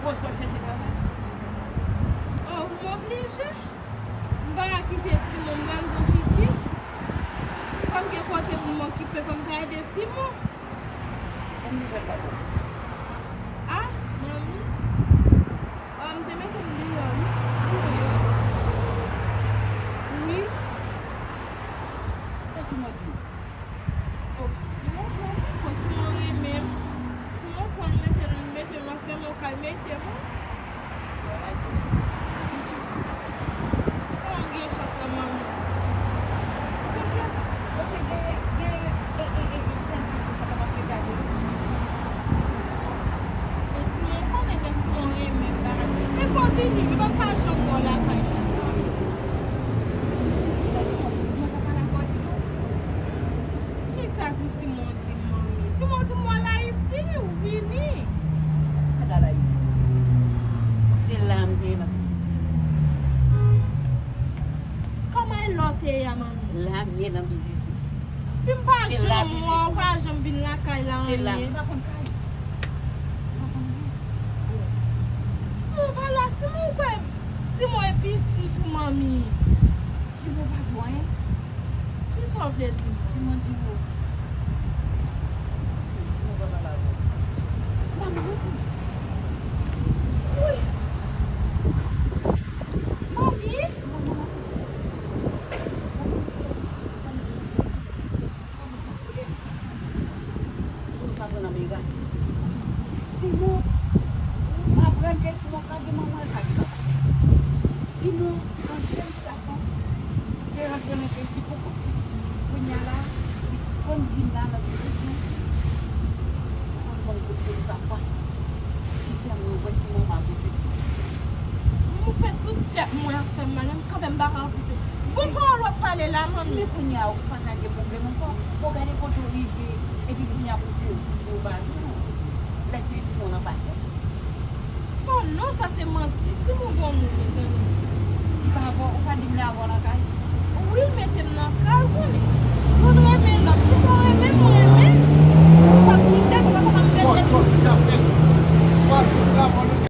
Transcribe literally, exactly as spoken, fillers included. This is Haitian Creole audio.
Poze w al chèche travay. Oh, m oblije. M pa ka kite timoun m nan, m gon pitit. Fò m gen kote pou m okipe, fò m ta ede Simon. Bon nouvèl papa. Ah, manmi. Ah, m te mete m deyò, wi. Wi. Sa Simon di w? Oh, Simon pran m, Simon renmen m. Simon pran m, mete m, mete m nan fèm, ou kal mete m. Kòman m gen chans la, manmi? Gen chans, paske gen, gen, e, e, e, e, jèn gason sa pa t ap regade. Men Simon, ou konnen jan Simon renmen m, bagay. Men fò w vini, wi, pa m pa janm wè w lakay. Kisa pou Simon di m, manmi? Simon di m w al Ayiti, ou vini. Mwen t al Ayiti. Se la m te ye nan biznis mwen. Kòman e lè w te ye a, manmi? La m ye nan biznis mwen. Pi m pa janm wè w, ou pa janm vin lakay la, anyen. Se la m pa konn kay. Ou pa konn anyen. Mwen pa la, Simon, ou kwè Simon e pitit ou, manmi? Simon pa di w anyen. Kisa w vle di m? Simon di w. Simon pa pale avè w. Manmi, mwen Simon. Wi. Manmi. Pou nou pa pran nan mega. Simon, m aprann ke Simon ka gen manman l, ka gen papa l. Simon, se yon jèn gason, se rantre nan kay li pou kont li. Kounye a la, li konn vin la nan biznis mwen. Konn konn kote li papa. Ki fè mwen wè Simon m apresye Simon. Mwen fè tout tèt mwen ap fè m mal, men kanmenm m pa ka okipe. Bon pawòl w ap pale la, manmi. Men kounye a, ou pa ka gen pwoblèm ankò. Bon, gade kote w rive, epi kounye a pou se di pou w ba nou. Lè se di w nan pase. Oh non, sa se manti. Si nou bon moun, mezanmi. Li pa bon, ou pa di m lè avè w nan kay? Wi, l mete m nan